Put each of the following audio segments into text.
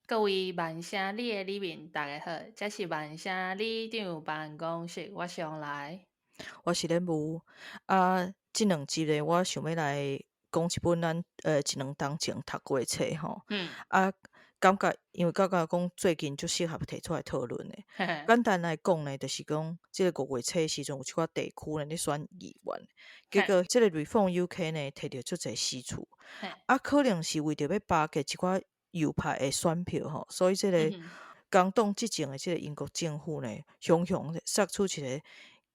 各位萬聲里的里民，大家好，這是萬聲里長辦公室，我上來。我是咧無啊，這兩集咧，我想欲來講一本咱一兩冬前讀過的冊吼。啊，感覺因為感覺講最近足適合提出來討論的。簡單來講呢，就是講這個五月初時陣有一寡地區呢咧選議員，結果這個 Reform UK 呢提著足濟席次，啊，可能是為著欲巴結一寡右派的選票吼，所以這個工黨執政的這個英國政府呢，雄雄殺出一個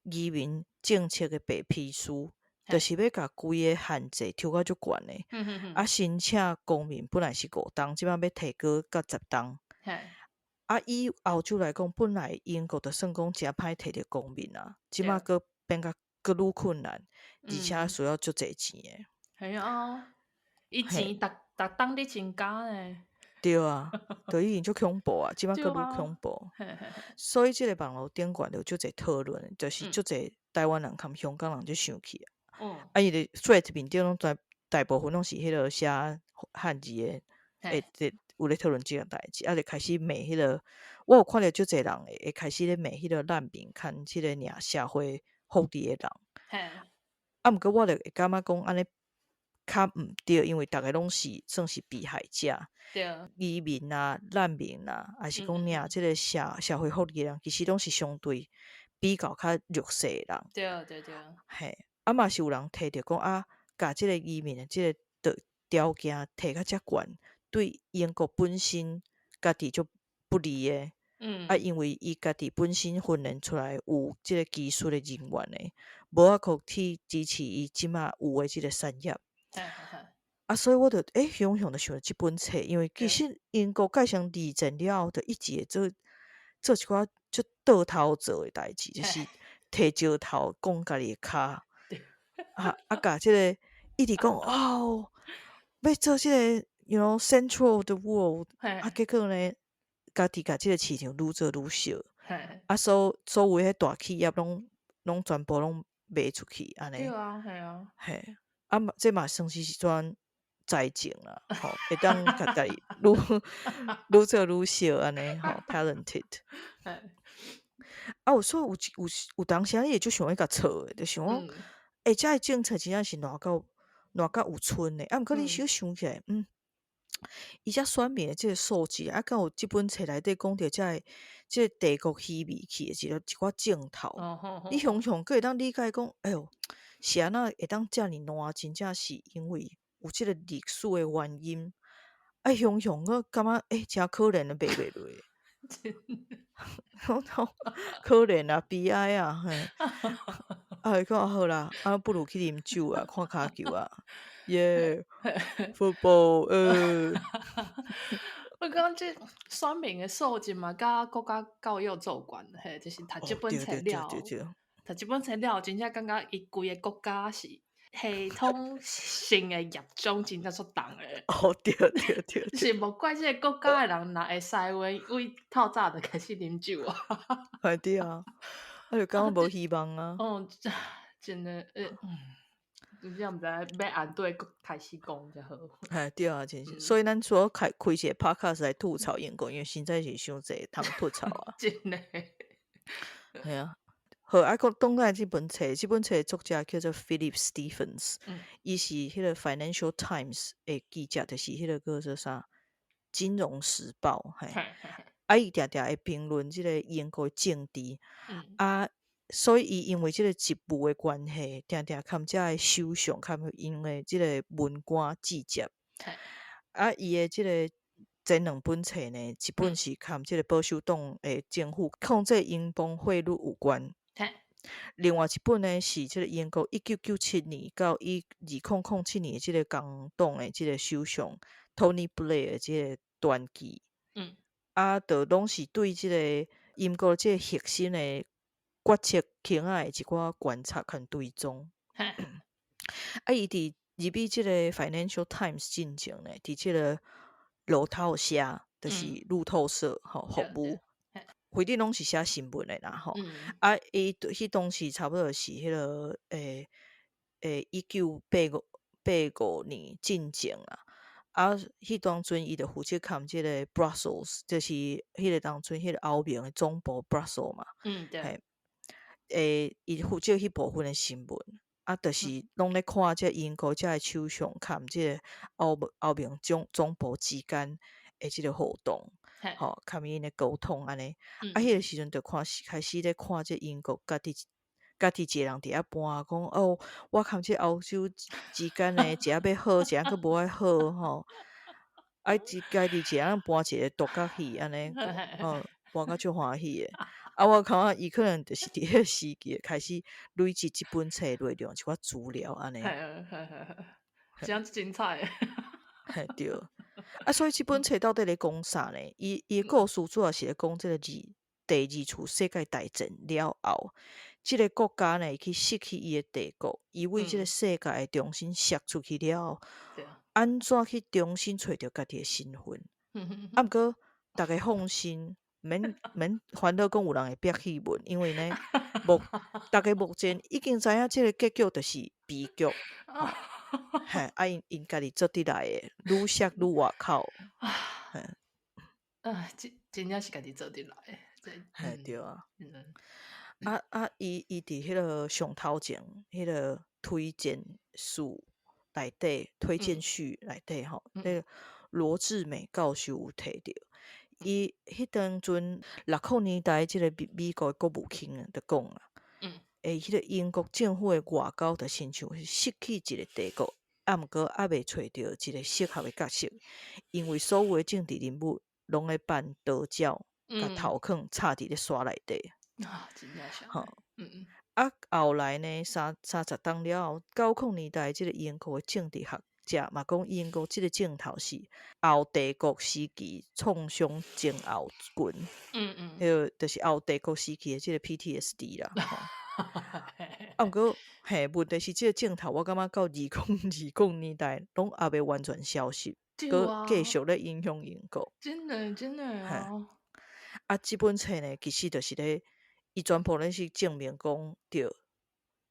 移民政策的白皮書，就是欲共規個限制抽甲足懸的。啊，申請公民本來是5冬，這擺欲提高到10冬。啊，以歐洲來講，本來英國就算講誠歹提著公民啊，這擺閣變甲閣愈困難，而且需要足濟錢的。係啊，伊錢逐逐冬咧增加呢。對啊，就已經足恐怖啊！這擺閣愈恐怖。所以這個網路頂懸就足濟討論，就是足濟台灣人含香港人就生氣啊。啊，伊的 thread 面頂攏大大部分攏是彼個寫漢字的，會有咧討論這個代誌，啊，就開始罵彼個。我有看著足濟人會開始咧罵彼個難民含這個領社會福利的人。啊，毋過我就會感覺講按呢較毋對，因為逐个攏是算是被害者，移民啊、難民啊，抑是講領這個社會福利的人，其實攏是相對比較較弱勢的人。對對對。嘿，啊嘛是有人提著講啊，共這個移民的這個條件提甲遮懸，對英國本身家己足不利的。啊，因為伊家己本身訓練出來有這個技術的人員的，無法度去支持伊這馬有的這個產業。啊，所以我就雄雄就想著這本冊，因為其實英國蓋從二戰了後，就一直會做做一寡足倒頭做的代誌，就是提石頭摃家己的跤。啊啊，共這個一直講哦，欲做這個，central of the world，啊，結果呢，家己共這個市場愈做愈小，啊，所有彼大企業攏全部攏賣出去，按呢。對啊，係啊。嘿，啊嘛，這嘛算是一種財政啦，吼，會當共家己愈愈做愈小按呢，吼，talented。啊，有所以有有有當時仔你會足想欲共吵的，就想講，這个政策真正是爛到爛甲有賰的，啊，毋過你小想起來，伊遮選民的這個素質，啊，敢有這本冊內底講著這个這個帝國虛偽去的一寡鏡頭，你雄雄閣會當理解講，哎喲，是按怎會當遮爾爛？真正是因為有這個歷史的原因。啊，雄雄閣感覺誠可憐的賣袂落，可憐啊，悲哀啊，嘿。啊，就講好啦，啊，不如去啉酒啊，看跤球啊，耶，football，我感覺這選民的素質嘛，佮國家教育做關係，就是讀這本冊了，讀這本冊了，真正感覺伊規个國家是系統性的業障真正足重的。哦，對對對。是莫怪這个國家的人若會使話，為透早就開始啉酒啊。係對啊，啊就感覺無希望啊。哦，真的，真正毋知欲按佗開始講才好。嘿，對啊，真是，所以咱除了開開一個 podcast 來吐槽英國，因為實在是傷濟通吐槽啊。真的。係啊。好，啊，講轉來這本冊，這本冊作者叫做 Philip Stephens，伊是彼個 Financial Times 的記者，就是彼個叫做啥《金融時報》嘿。啊，伊定定會評論這個英國政治，啊，所以伊因為這個職務的關係，定定含遮个首相，含𪜶的這個文官記者。啊，伊的這個前兩本冊呢，一本是含這個保守黨的政府控制英鎊匯率有關。另外一本呢，是這個英國1997年到2007年這個工黨的這個首相 Tony Blair 的這個傳記。啊，就攏是對這個英國這個核心的決策圈仔的一寡觀察和追蹤。啊，伊佇入去這個 Financial Times 進前呢，佇這個路透社，就是路透社吼服務。反正攏是寫新聞的啦吼。啊，伊彼當時差不多是彼個1985年進前啊。啊，彼當陣伊就負責含這个 Brussels，就是彼个當陣彼个歐盟的總部 Brussels 嘛。對。嘿，伊負責彼部分的新聞，啊，就是攏咧看這英國這个首相含這個歐盟總部之間的這个互動，吼，含𪜶的溝通按呢。啊，彼個時陣就看開始咧看這英國家己一个人佇遐搬講，哦，我含這歐洲之間呢，一下欲好，一下閣無愛好吼。啊，家己一个人搬一个獨角戲按呢，搬甲足歡喜的。啊，我感覺伊可能就是佇彼個時期開始累積這本冊內容一寡資料按呢。嘿嘿嘿嘿，真精彩。嘿，對。啊，所以這本冊到底咧講啥呢？伊的故事主要是咧講這个第二次世界大戰了後，這个國家呢，去失去伊的帝國，伊為這个世界的中心殺出去了後，按怎去重新揣著家己的身份？啊，毋過逐家放心，免煩惱講有人會煏戲文，因為呢，逐家目前已經知影這个結局就是悲劇。嘿，啊，𪜶家己做佇來的，愈摔愈外口。嘿。啊，真正是家己做佇來的。嘿，對啊。啊啊！伊佇彼个上頭前，彼个推薦序內底，推薦序內底吼，彼个羅志美教授有提著，伊彼當陣60年代，這个美國的國務卿啊，就講啊，彼个英國政府的外交就親像失去一个帝國，啊，毋過猶未揣著一個適合的角色，因為所有的政治人物攏咧扮道鳥，共頭囥插佇咧沙內底。啊，真正是。吼，啊，後來呢，30冬了後，90年代，這个英國的政治學者嘛講，英國這个症頭是後帝國時期創傷症候群。彼个就是後帝國時期的這个 PTSD 啦。吼。啊，毋過，嘿，問題是這个症頭，我感覺到2020年代攏猶未完全消失，閣繼續咧影響英國。真的，真的啊。啊，這本冊呢，其實就是咧，伊全部咧是證明講，對，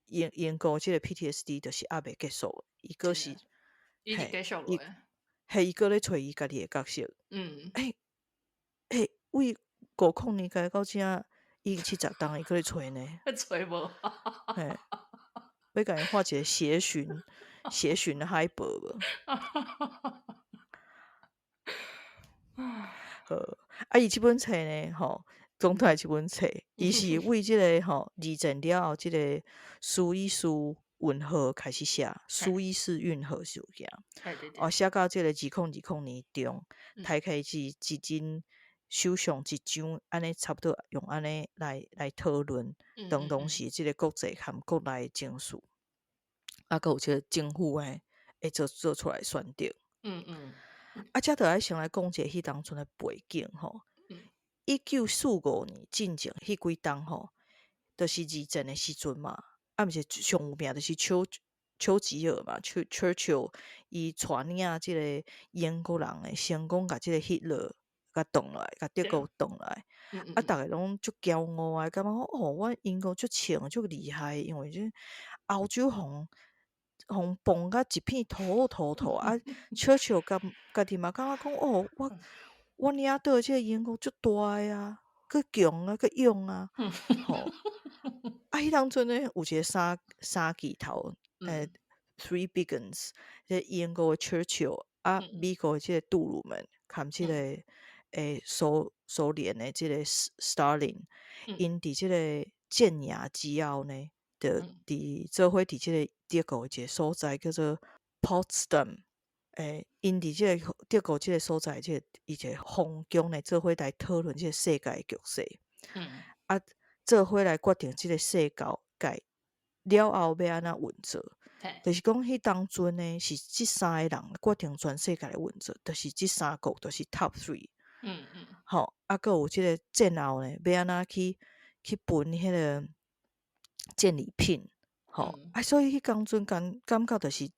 英國這个 PTSD 就是猶未結束，伊閣是，嘿，伊嘿，伊閣咧揣伊家己的角色。欸欸，為50年代到這已經70冬，伊閣咧揣呢。揣無。嘿，欲共伊畫一个協尋海報無？好，啊，伊這本冊呢，吼，講出來這本冊，伊是為這个吼二戰了後，這个蘇伊士運河開始寫，蘇伊士運河事件，哦，寫到這个2020年中，大概是一任首相一章，按呢差不多用按呢來討論當時這个國際和國內情勢，啊，閣有這个政府的會做出來選擇。啊，這就愛先來講一下彼當陣的背景吼。1945年進前彼幾冬吼，就是二戰的時陣嘛。啊，毋是上有名就是丘吉爾嘛，丘丘丘伊帶領這个英國人的成功，共這个希特勒共擋落來，共德國擋落來。啊，逐家攏足驕傲啊，感覺講哦，阮英國足衝足厲害，因為這歐洲予磅甲一片塗塗塗啊！丘吉爾家己嘛感覺講哦，我領導的這個英國足大的啊，閣強啊，閣勇啊，吼！啊，彼當陣呢，有一个三巨頭，Three Big Guns，這英國的 Churchill 啊，美國的這个杜魯門，含這个蘇聯的這个 Stalin，𪜶佇這个戰贏之後呢，就佇做伙佇這个德國的一個所在叫做 Potsdam，𪜶佇這个德國這个所在，這個伊一个皇宮呢，做伙來討論這个世界的局勢。啊，做伙來決定這个世界了後欲按怎運作。就是講，彼當陣呢，是這三个人決定全世界的運作，就是這三國，就是 Top Three。吼，啊，閣有這个戰後呢，欲按怎去分彼个戰利品，吼，啊，所以彼當陣感覺就是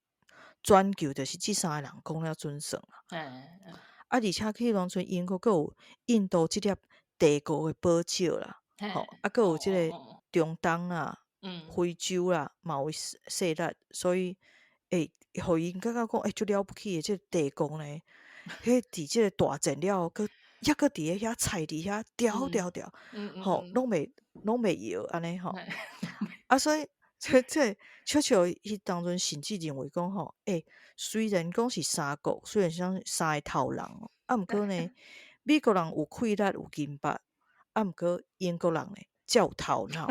全球就是這三个人講了準算啊。啊，而且彼當陣英國閣有印度這粒帝國的寶石啦，吼，啊，閣有這个中東啊、非洲啦，嘛有勢力，所以會予𪜶感覺講，欸，足了不起的，這個帝國呢，彼佇這個大戰了後，閣猶閣佇咧遐菜佇遐牢牢牢，吼，攏袂搖按呢吼。啊，所以這笑笑彼當陣甚至認為講吼，欸，雖然講是三國，雖然講三個頭人，啊，毋過呢，美國人有氣力有金箔，啊，毋過英國人呢，才有頭腦。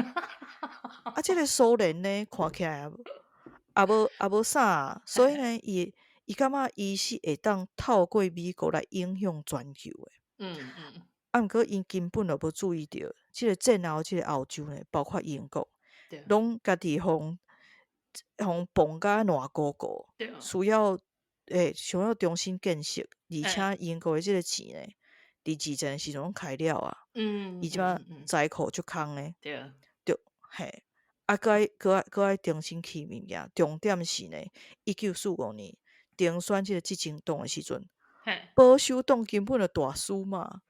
啊，這個蘇聯呢，看起來也無啥，所以呢，伊感覺伊是會當透過美國來影響全球的。啊，毋過𪜶根本就無注意著，這個戰後這個歐洲呢，包括英國，攏家己予予磅甲爛糊糊，需要欸，需要重新建設，而且英國的這個錢呢，佇二戰的時陣攏開了啊，伊這擺財庫足空的，對，嘿，啊，閣愛重新起物件，重點是呢，1945年重選這個執政黨的時陣，保守黨根本就大輸嘛，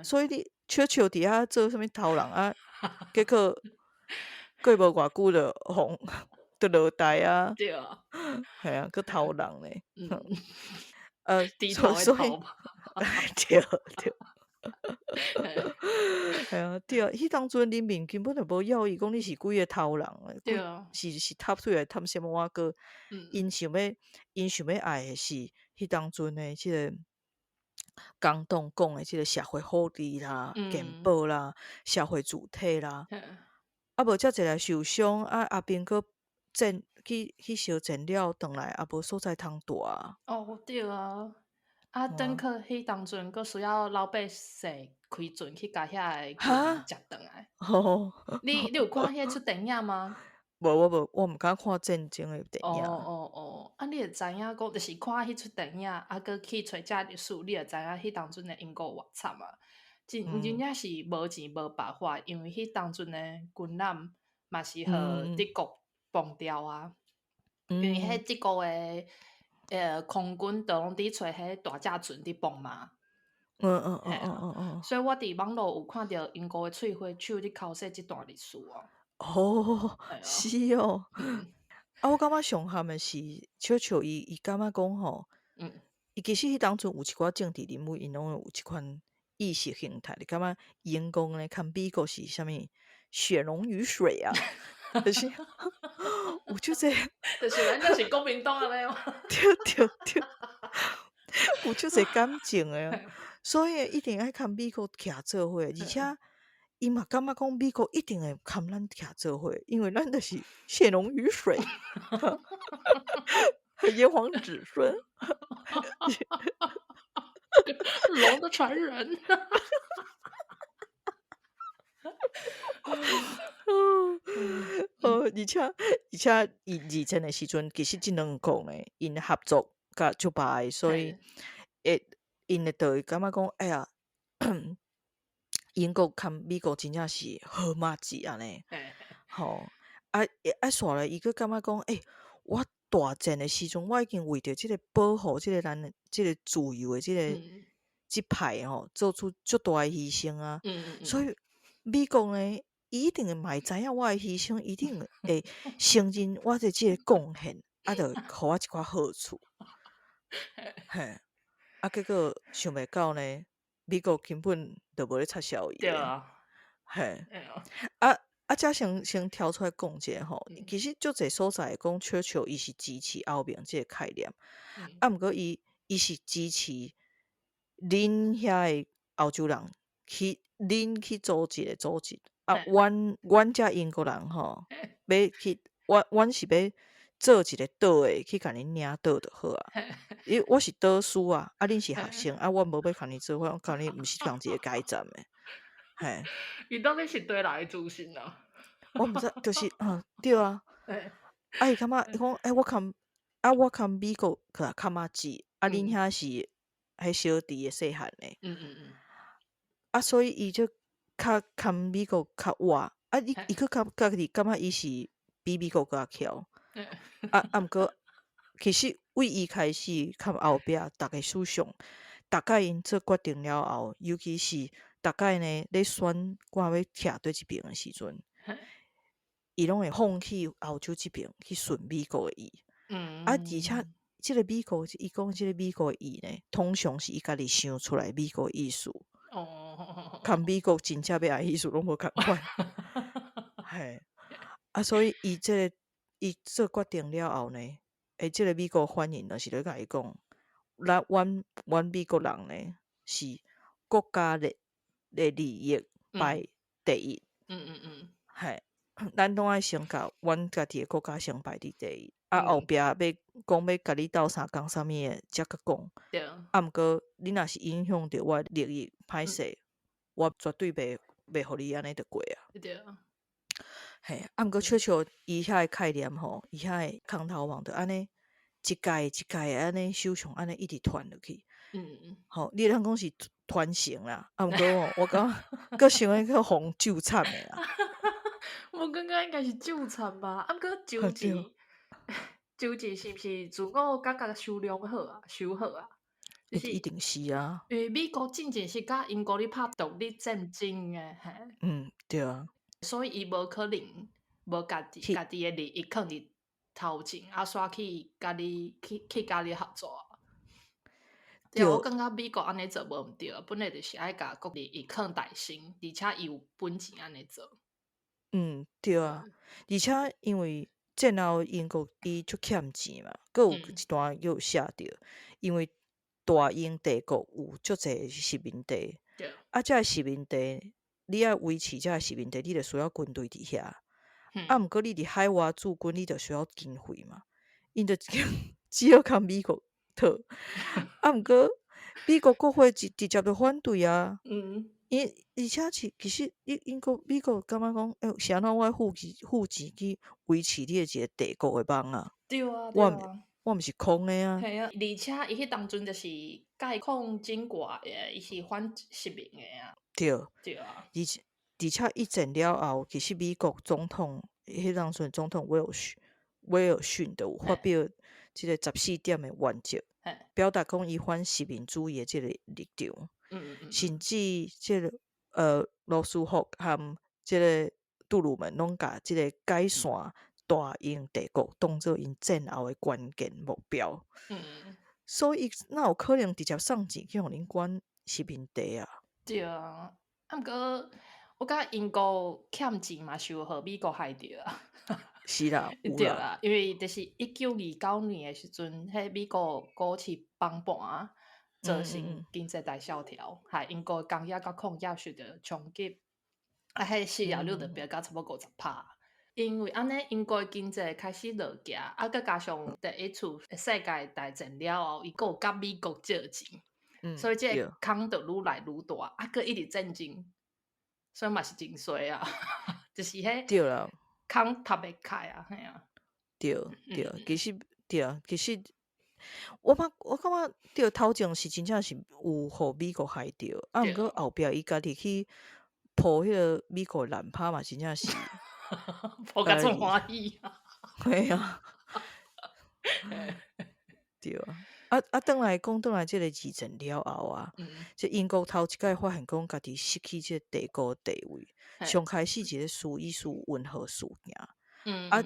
所以你笑笑佇遐做啥物頭人啊，結果過無偌久就予就落台啊，嘿啊，閣頭人呢，低頭的所以頭對對，嘿啊，對啊，彼當陣人民根本就無要伊講你是幾个頭人，是插水來插啥物碗糕，𪜶想欲愛的是彼當陣的這個工黨講的這個社會福利啦、健保啦、社會主體啦，啊無遮濟來受傷，啊阿兵閣戰去相戰了，轉來也無所在通蹛啊。哦，對啊，啊，等去彼當陣閣需要老百姓開船去共遐个軍接轉來。你有看彼齣電影嗎？無，我無，我毋敢看戰爭的電影。哦哦哦，啊，你會知影講，就是看彼齣電影，啊，閣去揣遮歷史，你會知影彼當陣的英國偌慘啊！真正是無錢無辦法，因為彼當陣的軍艦嘛是予德國崩掉啊。因為彼德國的空軍都攏佇揣彼大隻船佇放嘛。所以我佇網路有看著英國的喙花手佇剾洗這段歷史哦。哦，是哦。啊，我感覺上譀的是，笑笑伊感覺講吼，伊其實彼當陣有一寡政治人物，𪜶攏有這款意識形態，你感覺英國呢，佮美國是啥物血濃於水啊？就是有足濟，就是咱這是國民黨按呢嗎？對對對，有足濟感情的，所以一定愛佮美國徛做伙，而且伊嘛感覺講美國一定會共咱徛做伙，因為咱就是血濃於水，炎黃子孫，龍的傳人。而且，伊二戰的時陣，其實這兩國呢，𪜶合作甲足歹，所以會𪜶會就會感覺講，哎呀，英國佮美國真正是好麻吉按呢，吼，啊啊，煞來伊閣感覺講，欸，我大戰的時陣，我已經為著這個保護這個咱的這個自由的這個這派吼，做出足大的犧牲啊，所以美國呢，伊一定會嘛會知影我的犧牲，一定會承認我的這個貢獻，啊，就予我一寡好處。嘿，啊，結果想袂到呢，美國根本就無咧插潲伊。對啊。嘿。啊啊，這先跳出來講一下吼，其實足濟所在講，笑笑伊是支持歐盟這個概念，啊，毋過伊是支持恁遐个歐洲人去，恁去組織的組織。啊，阮遮英國人吼，欲去，阮是欲做一個島的，去共恁領導就好啊。因為我是導師啊，啊，恁是學生，啊，我無欲共你做伙，我共你毋是仝一個階層的。嘿。伊到底是佗來的自信啊？我毋知，就是，對啊。啊，伊感覺伊講，欸，我共美國較麻吉，啊，恁遐是彼小弟的細漢的。啊，所以伊就較共美國較倚，啊，伊閣較家己感覺伊是比美國閣較巧。啊啊，毋過其實為伊開始，較後壁逐个首相，逐家𪜶做決定了後，尤其是逐家呢咧選看欲徛佗一爿的時陣，伊攏會放棄歐洲這爿去順美國的意。啊，而且這个美國伊講這个美國意呢，通常是伊家己想出來美國意思。哦，佮美國真正欲愛意思攏無仝款。嘿，啊，所以伊這个伊做決定了後呢，欸，這个美國反應就是咧共伊講，咱阮美國人呢是國家的利益排第一。嘿，咱攏愛先共阮家己的國家先排佇第一，啊，後壁欲講欲共你鬥相共啥物的，才閣講。啊，毋過你若是影響著我的利益，歹勢，我絕對袂予你按呢就過啊。嘿，啊，毋過笑笑伊遐个概念吼，伊遐个空頭王就按呢一屆一屆按呢首相按呢一直傳落去。吼，你會當講是傳承啦，啊，毋過吼，我感覺閣想欲去予咒慘的啦。我感覺應該是咒慘吧，啊，毋過周錢，周錢是毋是自我感覺修良好啊，修好啊？就是一定是啊。因為美國進前是佮英國咧拍獨立戰爭的，嘿。嗯，對啊。所以伊無可能無家己的利益囥佇頭前，啊，煞去共你去共你合作啊。對，我感覺美國按呢做無毋對，本來就是愛共國利益囥大先，而且伊有本錢按呢做。嗯，對啊，而且因為戰後英國伊足欠錢嘛，閣有一段閣有寫著，因為大英帝國有足濟殖民地，啊，這个殖民地你愛維持這个殖民地，你就需要軍隊佇遐。啊，毋過你佇海外駐軍，你就需要經費嘛。𪜶就只好共美國討。啊，毋過美國國會直接就反對啊。伊而且是其實英國美國感覺講，欸，是按怎我愛付錢去維持你的一個帝國的夢啊？對啊，對啊。我毋是空的啊。嘿啊，而且伊彼當陣就是解放軍過的，伊是反殖民的啊。對。對啊。而且一戰了後，其實美國總統彼當陣總統威爾遜就有發表這个14點的原則，表達講伊反殖民主義的這个立場。甚至這个羅斯福和這个杜魯門攏共這个解散大英帝國當做𪜶戰後的關鍵目標。所以哪有可能直接送錢去予恁管殖民地啊？對啊，啊，毋過我感覺英國欠錢嘛，是有予美國害著啊。是啦，有對啦，因為就是1929年的時陣，彼美國股市崩盤，造成經濟大蕭條，害英國工業佮礦業受著衝擊，啊，彼失業率就飆到差不多50%。因為按呢，英國經濟開始落行，啊，閣加上第一次世界大戰了後，伊閣有共美國借錢，所以這个空就愈來愈大，啊，閣一直戰爭，所以嘛是真衰啊，就是彼對啦，空塌袂開啊，嘿啊。對對，其實對啊，其實我感覺對頭前是真正是有予美國害著，啊，毋過後壁伊家己去鋪彼个美國爛拍嘛，真正是鋪甲足歡喜啊！嘿啊，對啊，啊，轉來講，轉來這个二戰了後啊，這英國頭一擺發現講家己失去這個帝國地位，上開始一个蘇伊士運河事件，啊，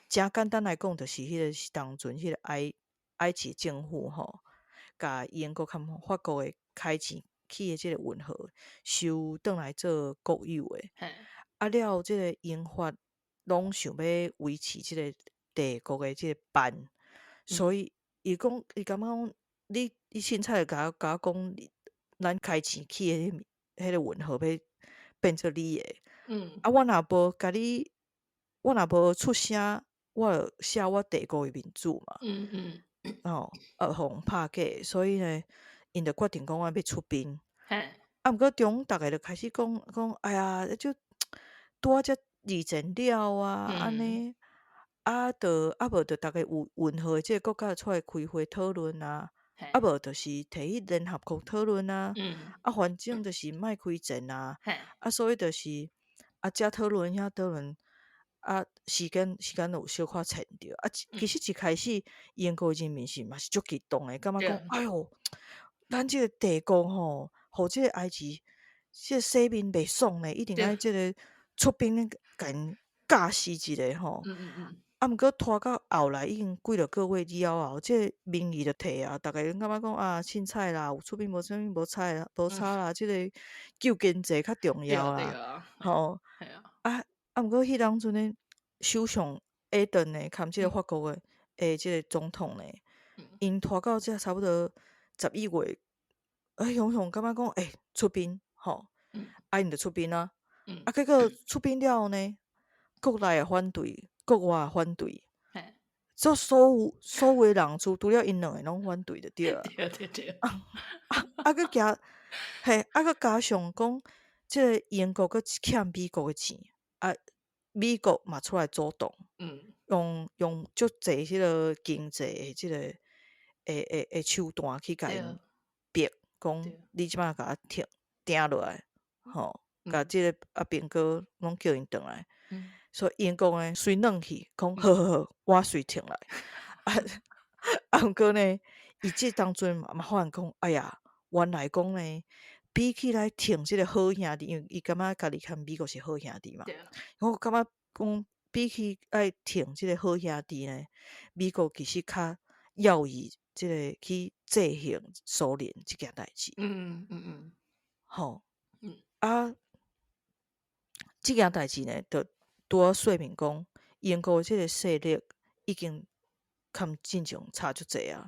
誠簡單來講，就是彼个是當陣彼个埃及政府吼，共英國佮法國的開錢起的這个運河收轉來做國有的，啊了，這个英法攏想欲維持這个帝國的這个範，所以伊講伊感覺講，你凊彩就共我講，咱開錢起的彼个運河欲變做你的，啊，我若無共你，我若無出聲，我就寫我帝國的面子嘛，吼，啊，予人拍假，所以呢，𪜶就決定講我欲出兵。啊，毋過中逐个就開始講講，哎呀，就拄仔才二戰了啊，按呢，啊，就啊無就逐个有運河的這个國家出來開會討論啊，啊無就是提去聯合國討論啊，啊，反正就是莫開戰啊，啊，所以就是啊，遮討論遐討論，啊，時間有小可延著，啊，其實一開始英國人民是嘛是足激動的，感覺講，哎喲，咱這個帝國吼，予這個埃及這個洗面袂爽呢，一定愛這個出兵共𪜶教死一下吼。啊，毋過拖到後來已經幾落個月了後，這個民意就退啊，逐家攏感覺講啊，凊彩啦，有出兵無出兵無差啦，無差啦，這個救經濟較重要啦，吼。啊啊，毋過彼當陣呢，首相埃頓呢，含這個法國的這個總統呢，𪜶拖到這差不多11月，欸，雄雄感覺講欸，出兵吼，啊，𪜶就出兵啊，啊，結果出兵了後呢，國內也反對，國外也反對，所所有的人除了𪜶兩个攏反對就對啊。對對對。啊啊，閣加嘿，啊閣加上講，這個英國閣欠美國的錢，啊，美國嘛出來主動，用足濟彼個經濟的這個的手段去共𪜶逼，講你這擺共我停停落來，吼，共這個啊蘋果攏叫𪜶轉來。所以英國呢，隨軟去，講好好好，我隨停來。啊啊，毋過呢，伊這當陣嘛發現講，哎呀，原來講呢，比起來挺這個好兄弟，因為伊感覺家己佮美國是好兄弟嘛。我感覺講比起愛挺這個好兄弟呢，美國其實較要伊這個去制衡蘇聯這件代誌。吼，啊，這件代誌呢，就拄好說明講，英國這個勢力已經較進前差足濟啊。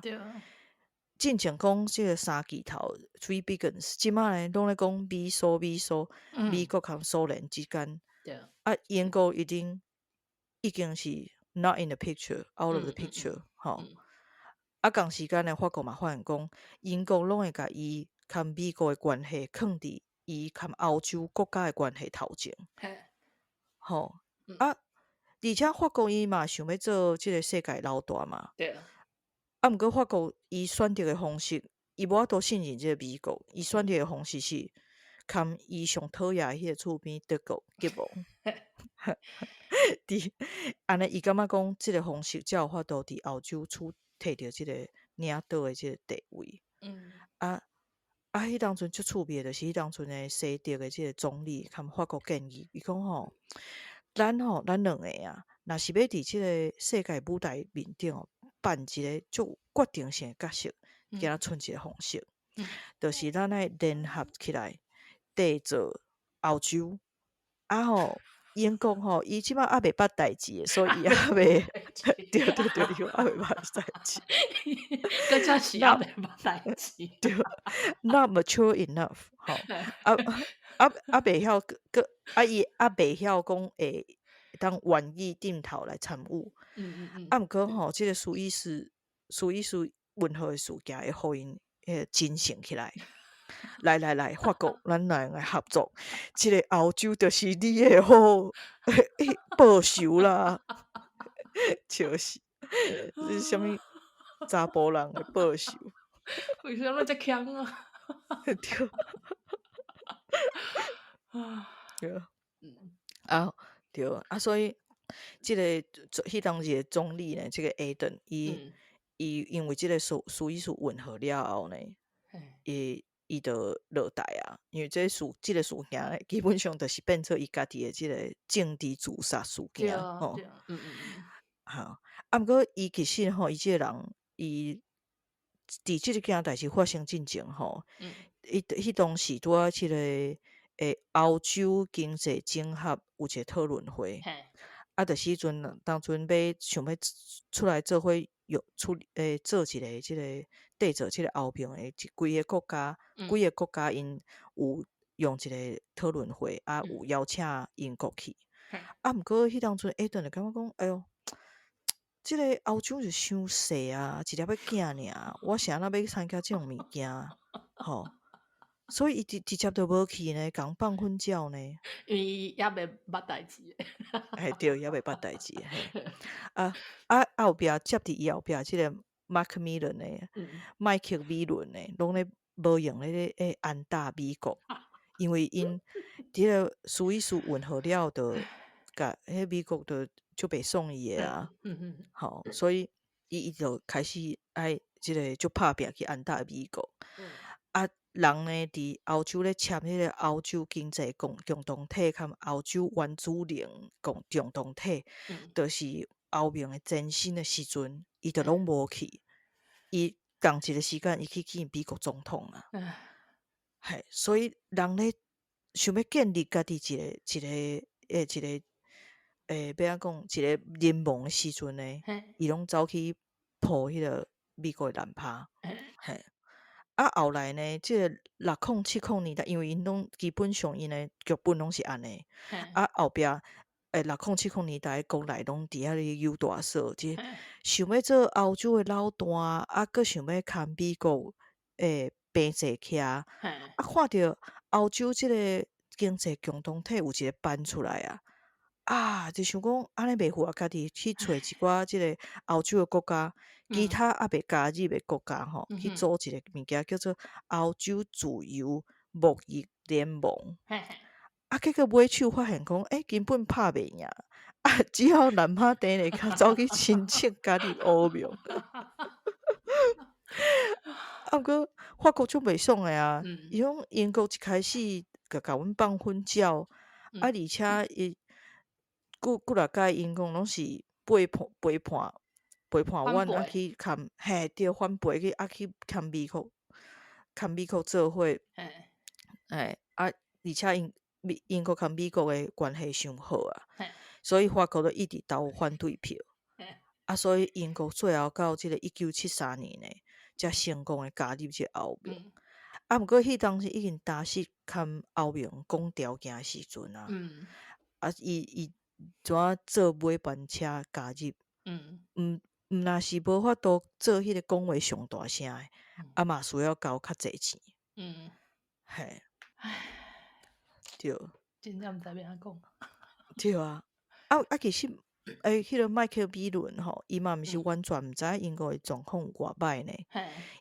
進前講這個三巨頭 Three Big Guns，這擺呢攏咧講美蘇美蘇，美國佮蘇聯之間。啊，英國已經是 not in the picture，out of the picture，吼。啊，仝時間呢，法國嘛發現講，英國攏會共伊佮美國的關係囥佇伊佮歐洲國家的關係頭前。吼，啊，而且法國伊嘛想欲做這個世界老大嘛。啊，毋過法國伊選擇的方式，伊無法度信任這個美國，伊選擇的方式是共伊上討厭的彼個厝邊德國結盟。佇按呢，伊感覺講這個方式才有法度佇歐洲處摕著這個領導的這個地位。啊啊，彼當陣足趣味的，就是彼當陣的西德的這個總理共法國建議，伊講吼，咱吼，咱兩個啊，若是欲佇這個世界舞台面頂哦，扮一個足有決定性的角色，敢若賰一個方式，就是咱愛聯合起來，締造歐洲。啊吼，英國吼，伊這擺猶未捌代誌的，所以伊猶未，對對對，伊猶未捌代誌。閣才是猶未捌代誌。對，not mature enough，吼，啊啊啊，袂曉閣啊伊猶袂曉講會當願意頂頭來參與。啊，毋過吼，這個蘇伊士運河的事件會予𪜶彼個精神起來。來來來，法國，咱兩個合作，這個歐洲就是你的好報仇啦，就是，這是啥物查埔人的報仇？為啥物遮強啊？對。對。啊，對，啊，所以這個彼當時的總理呢，這個埃頓，伊伊因為這個蘇伊士運河了後呢，伊就落台啊，因為這個事件呢，基本上就是變做伊家己的這個政治自殺事件吼。哈，啊，毋過伊其實吼，伊這個人，伊佇這個件代誌發生進前吼，伊彼當時拄仔這個歐洲經濟整合有一個討論會，啊，就是彼陣當陣欲想欲出來做伙用出做一個這個締造這個歐盟的一幾个國家，幾个國家𪜶有用一個討論會，啊，有邀請英國去。啊，毋過彼當陣埃頓就感覺講，哎喲，這個歐洲就傷細啊，一粒仔囝爾，我是按怎欲參加這種物件？吼，所以伊直接就無去呢，共放粉鳥呢。因為伊猶未捌代誌。嘿，對，猶未捌代誌，嘿。啊啊啊！後壁接佇伊後壁這個馬克米倫的，麥克米倫的，攏咧無閒咧咧安打美國，因為𪜶佇個蘇伊士運河了後，就共彼美國就足袂爽伊的啊。吼，所以伊就開始愛這個足拍拚去安打美國。啊，人呢，佇歐洲咧簽彼個歐洲經濟共同體，佮歐洲原子能共同體，就是歐盟的前身的時陣，伊就攏無去。伊仝一个時間，伊去見美國總統啊。嘿，所以人咧想欲建立家己一个一個欸一個欸欲按怎講，一個聯盟的時陣呢，伊攏走去抱彼個美國的懶趴。嘿，啊後來呢，這个6070年代，因為𪜶攏基本上𪜶的劇本攏是按呢。啊後壁6070年代國內攏佇遐咧扭大索，這想欲做歐洲的老大，啊閣想欲共美國平坐徛，啊看著歐洲這个經濟共同體有一个班出來啊，啊就想講按呢袂赴啊，家己去揣一寡這个歐洲的國家，其他猶未加入的國家吼，去組一个物件叫做歐洲自由貿易聯盟。啊，結果尾手發現講，欸，根本拍袂贏，啊，只好南哈第咧較走去申請加入歐盟。啊，毋過法國足袂爽的啊，伊講英國一開始共共阮放粉鳥，啊，而且伊幾幾若擺𪜶講攏是背叛背叛背叛阮，啊去共嘿對反背去啊去共美國共美國做伙，嘿啊，而且𪜶美英國共美國的關係傷好啊，所以法國就一直投反對票。啊，所以英國最後到這个1973年呢，才成功的加入這个歐盟。啊，毋過彼當時已經焦失共歐盟講條件的時陣啊。啊，伊伊怎坐尾班車加入？毋毋若是無法度做彼个講話上大聲的，啊嘛需要交較濟錢。嘿。唉。對。真正毋知欲按怎講。對啊，啊啊，其實欸，彼个麥克米倫吼，伊嘛毋是完全毋知影英國的狀況有偌歹呢。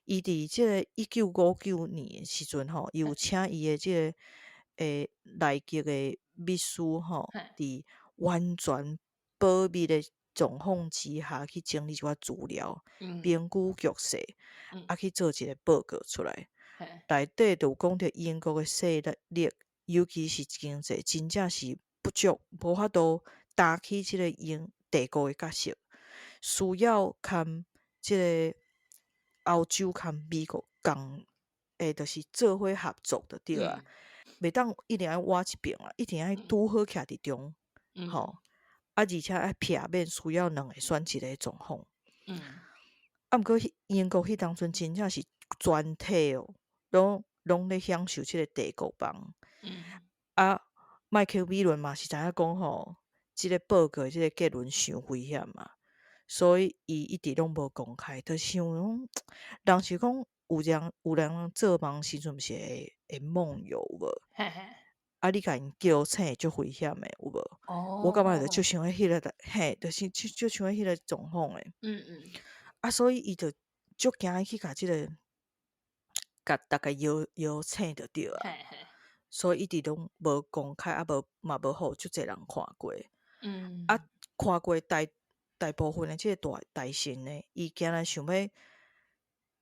伊佇這个1959年的時陣吼，伊有請伊的這个欸內閣的秘書吼，佇完全保密的狀況之下去整理一寡資料，評估局勢，啊去做一个報告出來。內底就有講著英國的勢力，尤其是經濟，真正是不足，無法度擔起這个英帝國的角色，需要共這个歐洲共美國仝，欸，就是做伙合作就對啊。袂當一定愛倚一邊啊，一定愛拄好徛佇中，吼。啊，而且愛避免需要兩個選一個狀況。啊，毋過英國彼當陣真正是全體哦，攏攏咧享受這个帝國夢。啊，麥克米倫嘛是知影講吼，這个報告這个結論傷危險嘛，所以伊一直攏無公開。就是想講，人是講有人有人做夢時陣毋是會會夢遊無？啊，你共𪜶叫醒足危險的，有無？我感覺就足像彼个嘿，就是足足像彼个狀況的。啊，所以伊就足驚去共這个，共逐家搖搖醒就對啊。所以一直攏無公開，啊無嘛無予足濟人看過。啊，看過大大部分的這个大大臣呢，伊驚來想欲，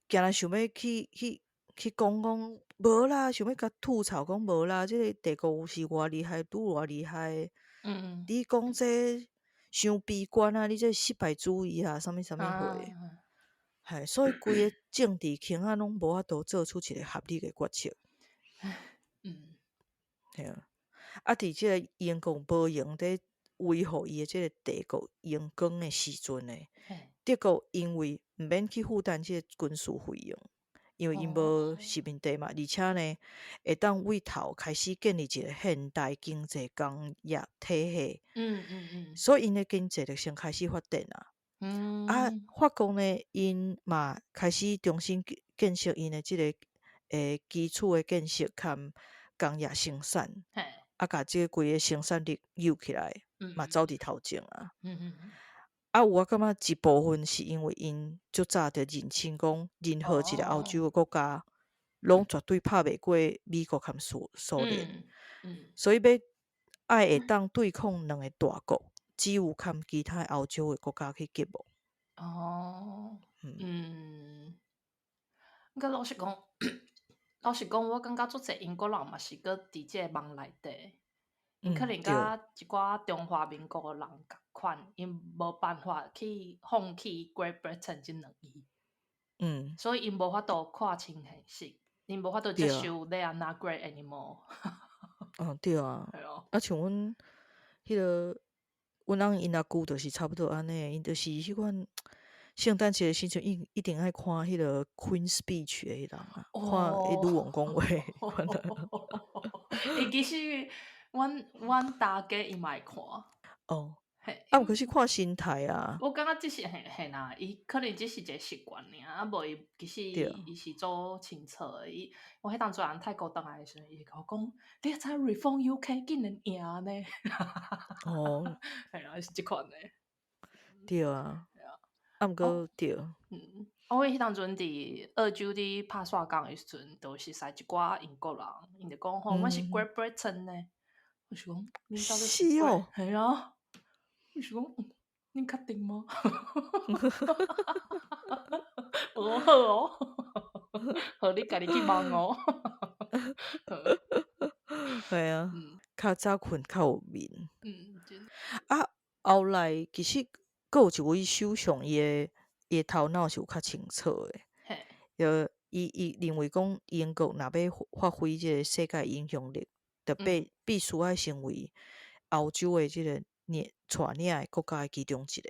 驚來想欲去去去講講無啦，想欲共吐槽講無啦，這个帝國是偌厲害，拄偌厲害。你講這傷悲觀啊！你這失敗主義啊，啥物啥物貨。嘿，所以規个政治傾向攏無法度做出一个合理的決策。嘿啊，啊，佇這个英國無閒佇維護伊的這个帝國榮光的時陣呢，德國因為毋免去負擔這个軍事費用，因為𪜶無殖民地嘛，而且呢，會當為頭開始建立一個現代經濟工業體系。所以𪜶的經濟就先開始發展啊。啊，法國呢，𪜶嘛開始重新建設𪜶的這个基礎的建設佮工業生產，啊，共這個規个生產力扭起來，嘛走佇頭前啊。啊，有我感覺一部分是因為𪜶足早就認清講，任何一個歐洲的國家，攏絕對拍袂過美國佮蘇蘇聯，所以欲愛會當對抗兩个大國，只有佮其他歐洲的國家去結盟。哦，嗯，毋過老實講，老實講，我感覺足濟英國人嘛是閣佇這个夢內底，𪜶可能佮一寡中華民國的人仝權，𪜶無辦法去放棄 Great Britain 這兩字。所以𪜶無法度看清現實，𪜶無法度接受 they are not great anymore。哦，對啊。係啊。啊，像阮彼个阮翁𪜶阿舅就是差不多按呢，𪜶就是彼款聖誕節的時陣，一定愛看彼个 Queen's Speech 的彼人啊，看彼女王講話彼款啊。欸，其實阮大家伊嘛會看。哦。啊，可是看心態啊。我感覺這是嘿嘿啦，伊可能只是一個習慣爾，啊無伊其實伊是做清楚的。伊我彼當陣從泰國轉來的時陣，伊就共我講，你會知 Reform UK 竟然贏呢？係啊，是這款的。對啊。對啊。啊，毋過對。我彼當陣佇澳洲佇拍煞工的時陣，就熟似一寡英國人，𪜶就講吼，阮是 Great Britain 呢。我是講，恁到底是哦。係啊。我是講，恁確定嗎？我講好哦，好你家己去問哦。係啊，較早睏較有眠。真。啊，後來其實閣有一位首相，伊的頭腦是有較清楚的。伊認為講英國若欲發揮這个世界影響力，就必須愛成為歐洲的這个領帶領的國家的其中一個。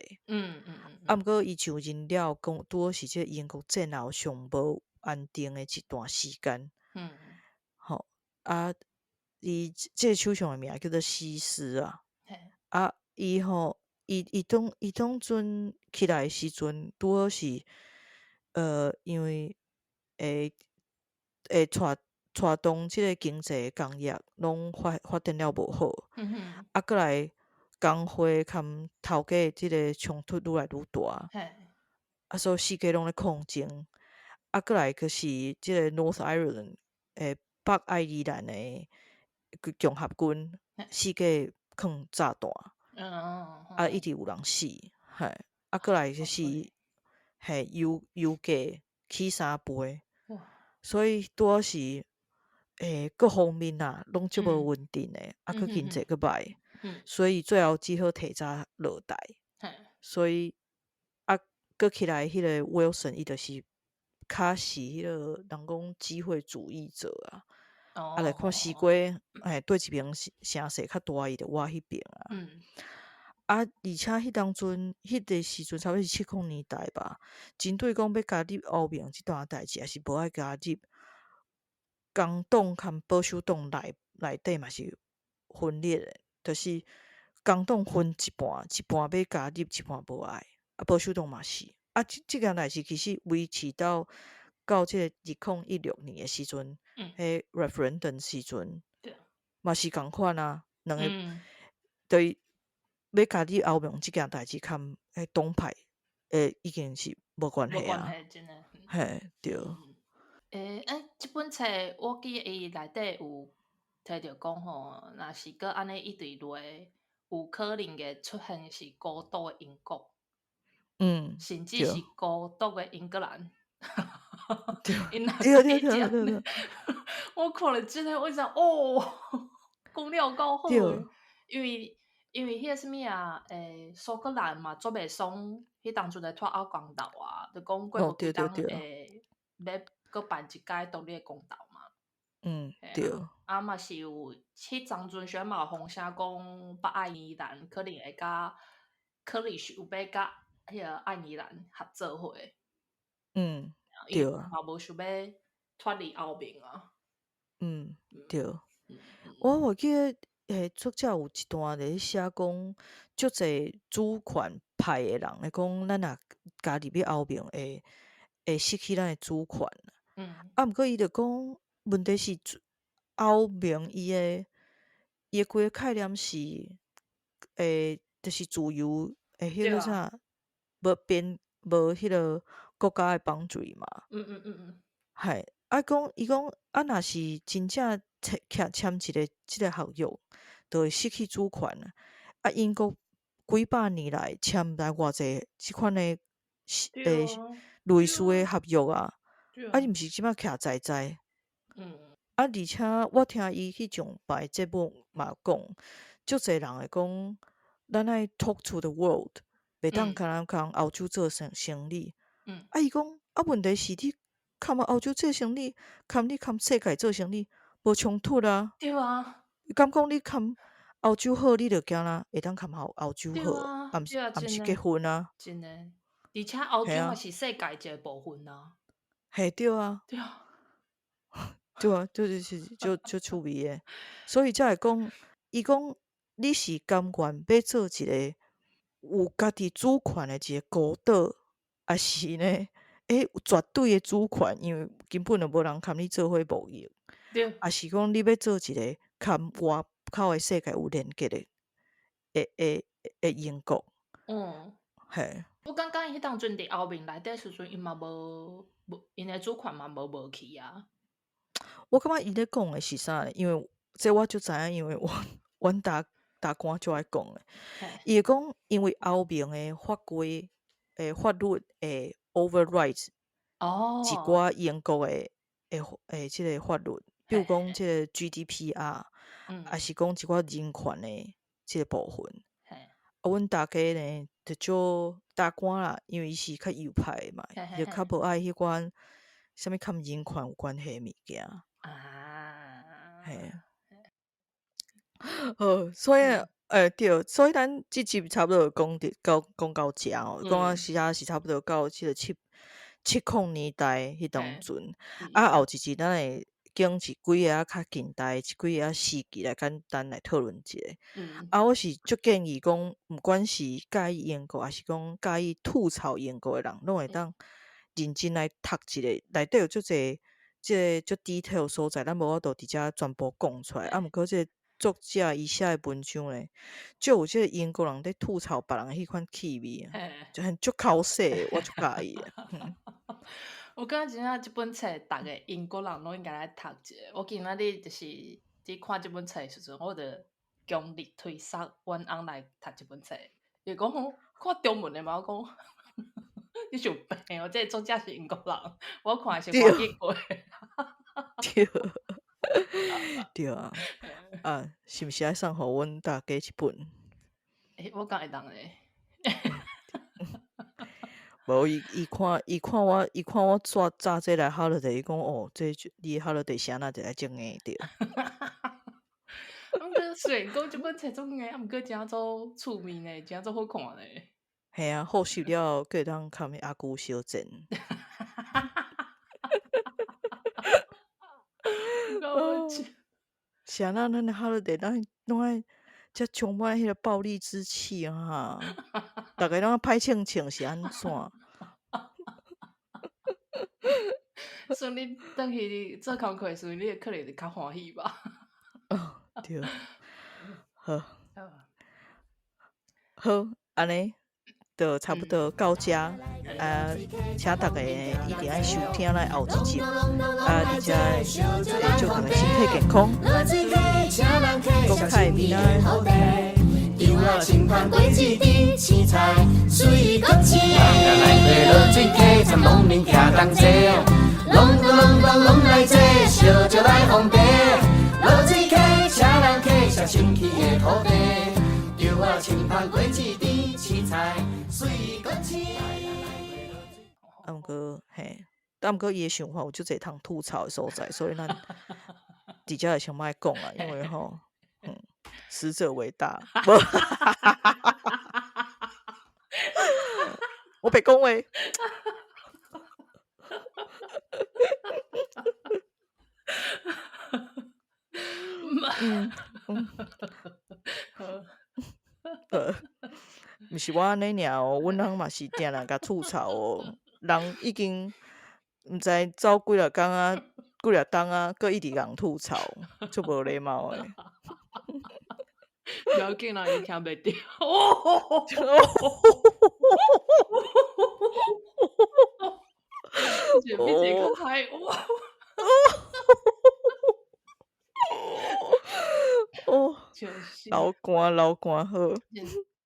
啊，毋過伊上任了，講拄好是這個英國戰後上無安定的一段時間。吼，啊，伊這个首相的名叫做西斯啊。啊，伊吼，伊當陣起來的時陣，拄好是，因為會帶動這个經濟工業攏發展了無好。啊，過來工會含頭家這个衝突愈來愈大。啊，所以四界攏咧抗爭。啊，過來閣是這個 North Ireland，北愛爾蘭的共和軍，四界囥炸彈。啊，一直有人死，嘿。啊，過來就是，嘿，油價起三倍。所以拄好是，各方面啊，攏足無穩定的，啊，閣經濟閣歹，所以最後只好提早落台。所以啊，閣起來彼个 Wilson，伊就是較是彼个人講機會主義者啊。啊，來看時過，嘿，對一邊聲勢較大，伊就倚彼邊啊。啊，而且彼當陣，彼个時陣差不多是70年代吧，針對講欲加入歐盟這段代誌，抑是無愛加入，工黨含保守黨內底嘛是分裂的，就是工黨分一半，一半欲加入，一半無愛，啊，保守黨嘛是。啊，這件代誌其實維持到這个2016年的時陣，彼 referendum 時陣，嘛是仝款啊，兩个對欲加入歐盟這件代誌，含彼黨派，已經是無關係啊。無關係，真的。嘿，對。欸，這本冊我記得伊內底有提著講吼，若是閣按呢一直落，有可能會出現是孤獨的英國。甚至是孤獨的英格蘭。𪜶若閣會這我看了這个，我就哦，講了夠好的，因為彼个啥物啊，蘇格蘭嘛，足袂爽，彼當陣咧脫歐公投啊，就講過無幾冬會欲閣辦一擺獨立的公投嘛。對。啊嘛是有，彼當陣時嘛有風聲講北愛爾蘭可能會佮，可能是有欲佮彼个愛爾蘭合做伙。嘛無想欲脫離歐盟啊。對。我記得，作者有一段咧寫講，足濟主權派的人咧講，咱若加入去歐盟，會失去咱的主權。啊，毋過伊就講，問題是歐盟伊的規個概念是，就是自由的彼個啥，無變無彼個國家的 boundary 嘛。嘿，啊講伊講啊，若是真正簽一個這个合約，就會失去主權啊。啊，英國幾百年來簽來偌濟這款的類似的合約啊，啊，伊毋是這擺徛在在。啊，而且我聽伊去上擺節目嘛講，足濟人會講，咱愛 talk to the world，袂當干焦共歐洲做生意。啊，伊講啊，問題是你含歐洲做生意，含你含世界做生意無衝突啊。對啊。敢講你含歐洲好，你就驚啦，會當含歐洲好，啊毋是啊毋是結婚啊。真的，而且歐洲嘛是世界一個部分啊。嘿，對啊。對啊。對啊，就是足趣味的，所以才會講，伊講你是甘願欲做一個有家己主權的一個孤島，抑是呢，有絕對的主權，因為根本就無人共你做伙貿易。抑是講你欲做一個含外口的世界有連結的英國。嘿。我感覺伊彼當陣佇歐盟內底時陣，伊嘛無，𪜶的主權嘛無去啊。我感覺伊咧講的是啥？因為這我足知影，因為我阮大官足愛講的。伊會講，因為歐盟的法規、法律會 override 一寡英國的這个法律，比如講這个 GDPR，抑是講一寡人權的這个部分。啊，阮大家呢，就少大官啦，因為伊是較右派的嘛，伊就較無愛彼款啥物佮人權有關係的物件。嘿。好，所以，對，所以咱這集差不多講到講到遮哦，講到時下是差不多到這个70年代彼當陣。啊，後一集咱會揀一幾个較近代一幾个時期來簡單來討論一下。啊，我是足建議講，毋管是佮意英國，抑是講佮意吐槽英國的人，攏會當認真來讀一下，內底有足濟這个足 detail 所在，咱無法度佇遮全部講出來。啊，毋過這个作者伊寫的文章咧，足有這个英國人咧吐槽別人彼款氣味，就很足剾洗的，我足佮意的。我感覺真正這本冊，逐个英國人攏應該來讀一下。我今仔日就是佇看這本冊的時陣，我就強力推捒阮翁來讀這本冊。伊講看中文的嘛，我講你是有病哦！這个作者是英國人，我看的是華語過。對，對啊，啊，是毋是愛送予阮大家一本？欸，我敢會當咧。無，伊看我帶紮這來 holiday，伊講哦，這你 holiday 是按怎就來種硬著。毋過雖然講這本冊足硬，啊，毋過誠足趣味呢，誠足好看呢。嘿啊，復習了後，閣會當共阿舅相戰。是按怎咱的 holiday，咱攏愛遮充滿彼个暴力之氣啊！逐个攏歹銃銃是按怎？所以你轉去做工課的時陣，你會可能會較歡喜吧？哦，對，好，好，按呢就差不多到這，啊，請大家一定愛收聽咱後一集，啊，而且祝大家身體健康，國泰民安。啊，毋過嘿，啊，毋過伊的想法有足濟通吐槽的所在，所以咱佇遮就先莫講啊，因為吼，死者為大。我白講話。毋是我按呢爾哦，阮翁嘛是定定共吐槽哦。人已經毋知走幾若工啊，幾若冬啊，閣一直共吐槽，足無禮貌的。不要緊啦，伊聽袂著。一個比一個較歹。哦，流汗流汗好。